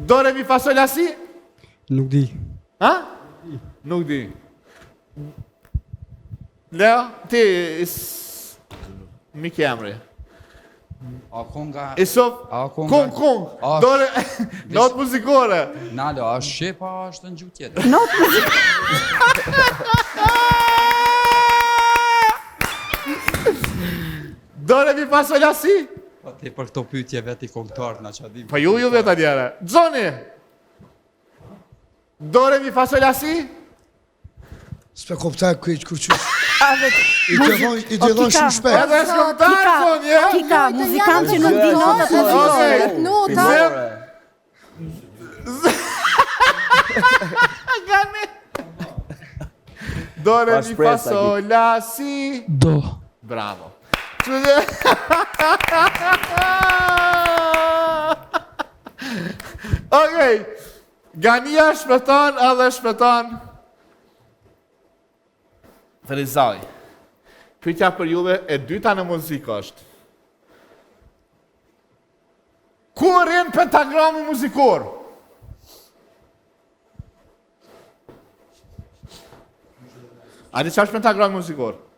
Do, re, mi, fa, sol, la, si? Nuk di. Ha? Nuk di. Leo, ti, is... Mi ke emri. A konga... Isuf, A konga... kung, kung, A, do, re, notë muzikore. Nalo, a është shqip, a është në gjuhë tjetër? Notë muzikore. Do, re, mi, fa, sol, la, si? Po ti për këto pyetje veti kongëtar na ça dim. Po ju ju vetë atjere. Xhoni! Do, re, mi, fa, sol, la, si? S'pe kuptoj krejt kur qysh. I të dhon, i të dhon shumë shpejt. Edhe është këngëtar, Xhoni, e? Kika, muzikant që nuk di notat muzikore. Nota. Gani. Do, re, mi, fa, sol, la, si. Do. Bravo. Okej. Gania shpëton edhe shpëton Ferizaj. Pyetja për juve e dyta në muzikë është. Ku rrin pentagrami muzikor? A di çfarë është pentagrami muzikor?